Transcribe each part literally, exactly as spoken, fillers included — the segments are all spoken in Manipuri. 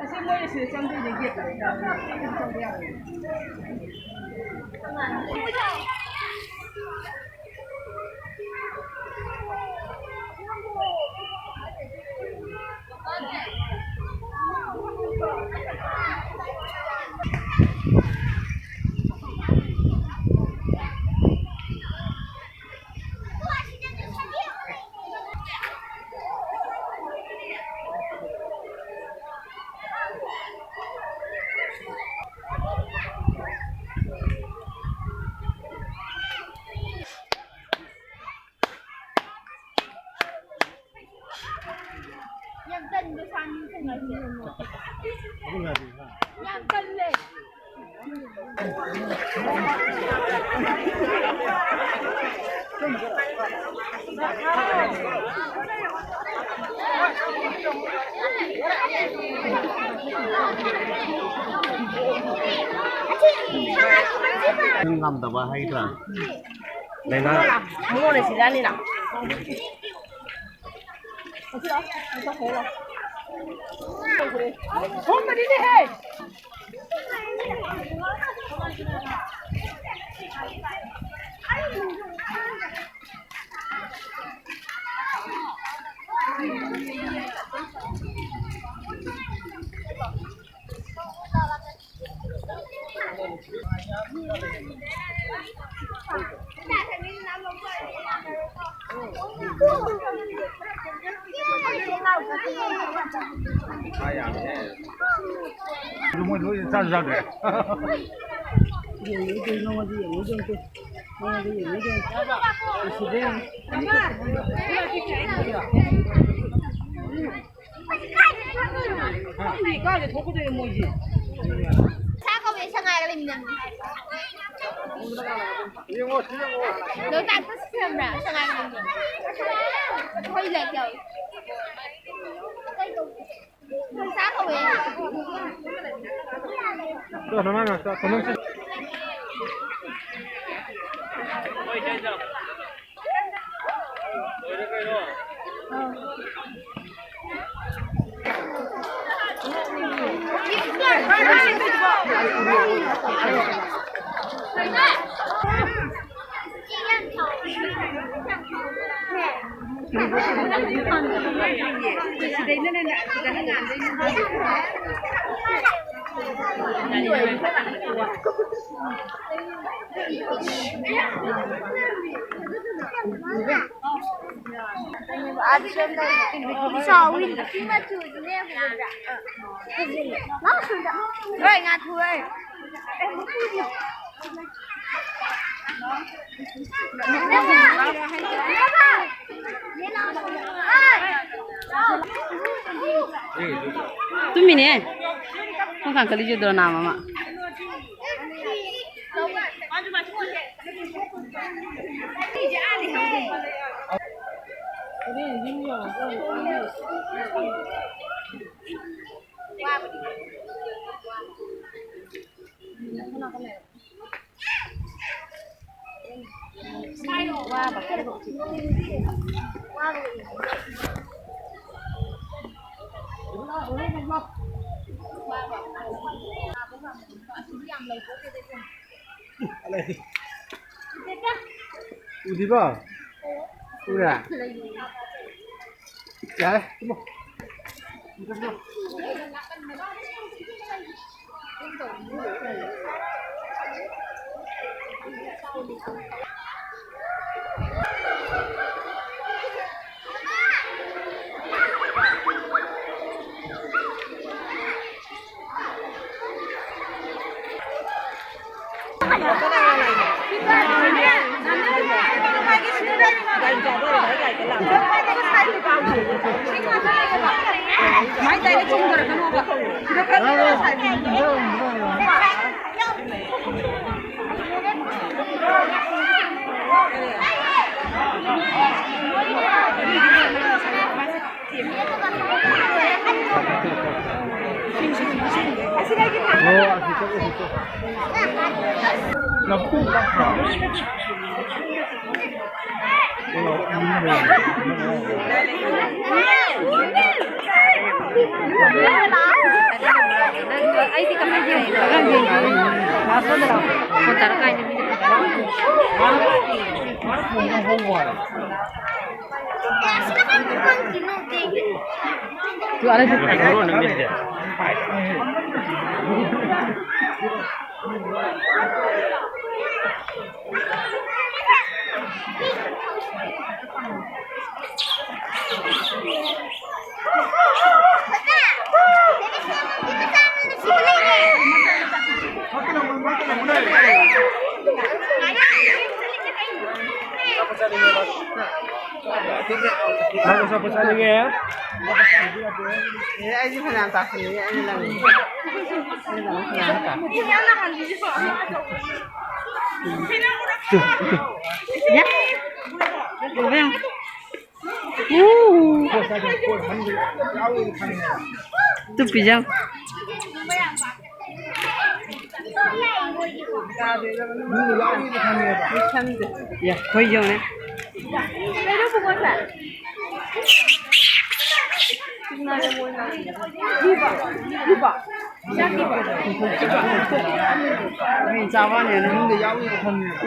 ꯑꯁꯤ ꯃꯣꯏ ꯑꯁꯤꯗ ꯆꯪꯗꯣꯏꯅꯦ, ꯒꯦꯠꯇ꯫ ꯌꯥꯝ ꯇꯟꯕ ꯁꯥꯅꯤ ꯊꯦꯡꯅꯁꯦ꯫ ꯌꯥꯝ ꯇꯜꯂꯦ꯫ ꯅꯪ ꯉꯝꯗꯕ ꯍꯥꯏꯒꯗ꯭ꯔꯥ? ꯂꯥꯏꯅꯥ꯫ ꯃꯉꯣꯟꯗ ꯁꯤꯗꯅꯤꯅ꯫ ꯊꯣꯡꯕꯗꯤꯅꯦꯍꯦ꯫ ꯑꯗꯨ ꯃꯣꯏ ꯂꯣꯏ ꯆꯥꯁꯨ ꯆꯥꯗ꯭ꯔꯦ꯫ ꯌꯦꯡꯉꯨꯗꯣꯏ ꯅꯉꯣꯟꯗ ꯌꯦꯡꯉꯨꯗꯣꯏ ꯅꯠꯇꯦ꯫ ꯅꯉꯣꯟꯗ ꯌꯦꯡꯉꯨꯗꯣꯏ꯫ ꯁꯤꯗ ꯌꯦꯡꯉꯨ꯫ ꯀꯥꯏꯗ ꯊꯣꯛꯀꯗꯣꯏꯅꯣ ꯃꯣꯏꯁꯦ? ꯁꯥ ꯀꯧꯋꯦ, ꯁꯉꯥꯏꯒ ꯂꯩꯃꯤꯟꯅꯕꯅꯦ꯫ ꯂꯣꯛꯇꯥꯛꯇ ꯁꯤꯖꯤꯟꯅꯕ꯭ꯔꯥ? ꯁꯉꯥꯏꯒ ꯂꯩꯃꯤꯟꯅꯕꯅꯦ꯫ ꯑꯩꯈꯣꯏ ꯂꯩ ꯌꯥꯎꯏ꯫ ꯁꯥ ꯀꯧꯋꯦ꯫ ꯂꯣꯏꯔꯦ ꯀꯩꯅꯣ꯫ ꯍꯣꯏ, ꯉꯥꯏꯈꯣ, ꯍꯣꯏ꯫ ꯇꯨꯝꯃꯤꯅꯦ꯫ ꯈꯣꯡ ꯀꯥꯡꯈꯠꯂꯤꯁꯦ ꯗ꯭ꯔꯣꯅꯥ ꯃꯃꯥ꯫ ꯎꯗ꯭ꯔꯤꯕꯣ? ꯎꯔꯦ? ꯌꯥꯔꯦ, ꯇꯨꯝꯃꯣ꯫ ꯑꯩꯗꯤ ꯀꯃꯥꯏꯅ ꯇꯧꯔꯤꯅꯣ? ꯐꯣꯟ ꯇꯧꯔꯀꯥꯟꯗ ꯃꯤꯅ ꯅꯪ ꯑꯆꯥꯄꯣꯠ ꯆꯥꯅꯤꯡꯉꯦ? ꯑꯦ, ꯑꯩꯗꯤ ꯐꯅꯌꯥꯝ ꯆꯥꯁꯤꯟꯅꯤꯡꯉꯦ, ꯑꯩꯅ ꯂꯪꯉꯤ꯫ ꯑꯩꯅ ꯂꯪꯉꯤ ꯐꯅꯌꯥꯝ ꯆꯥ꯫ ꯌꯥ꯫ ꯎꯕ ꯌꯥꯝ꯫ ꯎ꯫ ꯇꯨ ꯄꯤꯖꯧ꯫ ꯌꯥ, ꯈꯣꯏ ꯌꯧꯔꯦ꯫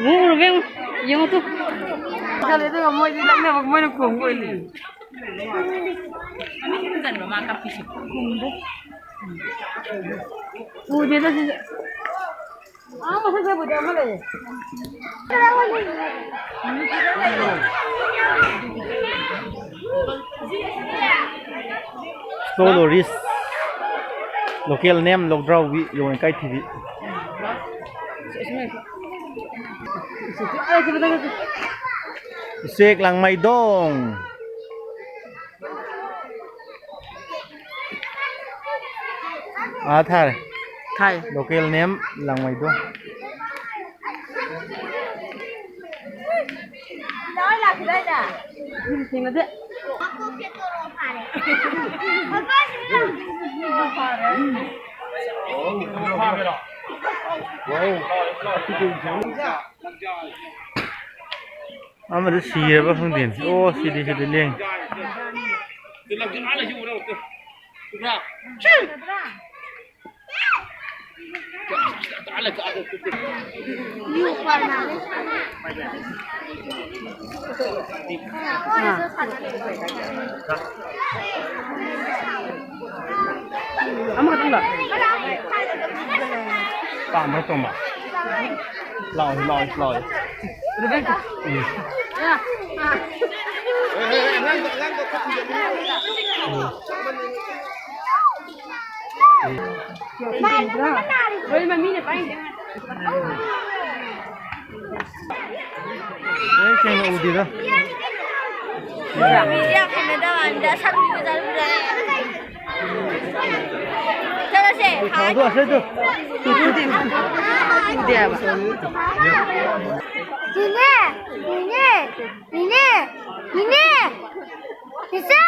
ꯎꯔꯕ ꯌꯦꯡꯉꯨ, ꯌꯦꯡꯉꯨ ꯇꯨ꯫ ꯈꯜꯂꯦ, ꯑꯗꯨꯒ ꯃꯣꯏꯗꯤ ꯂꯛꯅꯕ, ꯃꯣꯏꯅ ꯈꯣꯡꯕ ꯑꯣꯏ ꯂꯩ꯫ ꯃꯅꯤꯡ ꯆꯟꯕ ꯃꯥ ꯀꯞꯄꯤꯁꯦ꯫ ꯎꯗꯦꯗ ꯁꯤꯁꯨ꯫ ꯑꯥ, ꯃꯊꯛꯇꯕꯨꯗꯤ ꯑꯃ ꯂꯩꯌꯦ꯫ Snow Loris, local name ꯂꯧꯗ꯭ꯔꯥꯎꯕꯤ, ꯌꯣꯡ ꯏꯀꯥꯏ ꯊꯤꯕꯤ꯫ ꯎꯆꯦꯛ ꯂꯥꯡꯃꯩꯗꯣꯡ꯫ ꯑꯥ, ꯊꯥꯔꯦ꯫ ꯊꯥꯏ꯫ Local name ꯂꯥꯡꯃꯩꯗꯣꯡ꯫ ꯊꯦꯡꯅꯗꯦ꯫ ꯑꯃꯗ ꯁꯤꯔꯕ ꯈꯪꯗꯦꯅꯦ꯫ ꯑꯣ, ꯁꯤꯗꯤ, ꯁꯤꯗꯤ ꯂꯦꯡ꯫ ꯑꯃꯈꯛꯇꯪꯗ꯫ ꯄꯥꯝꯕ꯭ꯔꯣ, ꯇꯣꯝꯕ? ꯂꯥꯛꯑꯣ, ꯂꯥꯛꯑꯣ, ꯂꯥꯛꯑꯣ꯫ ꯎꯝ꯫ ꯎꯝ꯫ ꯂꯣꯏꯅꯃꯛ ꯃꯤꯅ ꯄꯥꯏꯅꯦ꯫ ꯑꯦ, ꯀꯩꯅꯣ ꯎꯗꯦꯗ꯫ ꯃꯤꯁꯦ ꯌꯥꯝ ꯍꯩꯅꯗꯕ ꯋꯥꯅꯤꯗ, ꯑꯁꯪꯕꯤꯒ ꯆꯠꯂꯨꯔꯦ꯫ ꯆꯠꯂꯁꯦ꯫ ꯊꯥꯗꯣꯛꯑꯁꯦ ꯑꯗꯨ꯫ ꯎꯗꯦ ꯍꯥꯏꯕ꯫ ꯅꯤꯅꯦ! ꯅꯤꯅꯦ! ꯅꯤꯅꯦ! ꯅꯤꯅꯦ! ꯅꯤꯁꯥ!